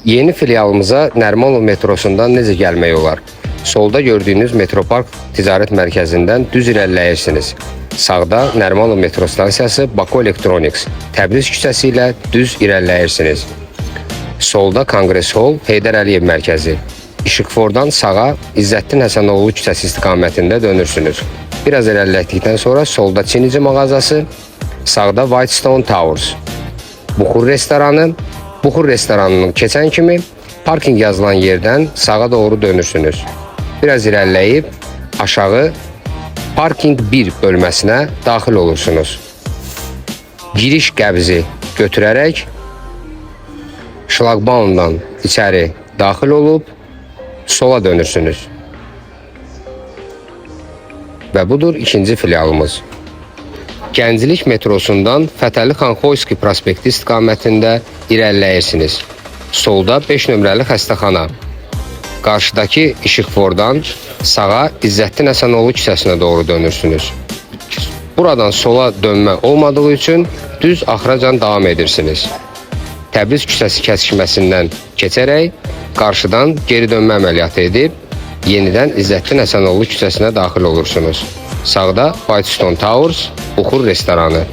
Yeni filialımıza Nərimanov metrosundan necə gəlmək olar? Solda gördüyünüz Metropark ticarət mərkəzindən düz irəliləyirsiniz. Sağda Nərimanov metro stansiyası Baku Electronics, Təbriz küçəsi ilə düz irəliləyirsiniz. Solda Konqres Hall, Heydər Əliyev mərkəzi. İşıqfordan sağa İzzəttin Həsənoğlu küçəsi istiqamətində dönürsünüz. Biraz irəlilətdikdən sonra solda Çinici mağazası, sağda Whitestone Towers. Buxur restoranı, Buxur restoranının keçən kimi parkinq yazılan yerdən sağa doğru dönürsünüz. Biraz irəliləyib aşağı Parking 1 bölməsinə daxil olursunuz. Giriş qəbzi götürərək şlaqbaumdan içəri daxil olub sola dönürsünüz. Və budur ikinci filialımız. Gənclik metrosundan Fətəli xan Xoyski prospekti istiqamətində irəliləyirsiniz. Solda 5 nömrəli xəstəxana. Qarşıdakı işıqfordan sağa İzzəttin Həsənoğlu küçəsinə doğru dönürsünüz. Buradan sola dönmə olmadığı üçün düz axıracan davam edirsiniz. Təbriz küçəsi kəsişməsindən keçərək qarşıdan geri dönmə əməliyyatı edib yenidən İzzəttin Həsənoğlu küçəsinə daxil olursunuz. Sağda Whitestone Towers, Buxur restoranı.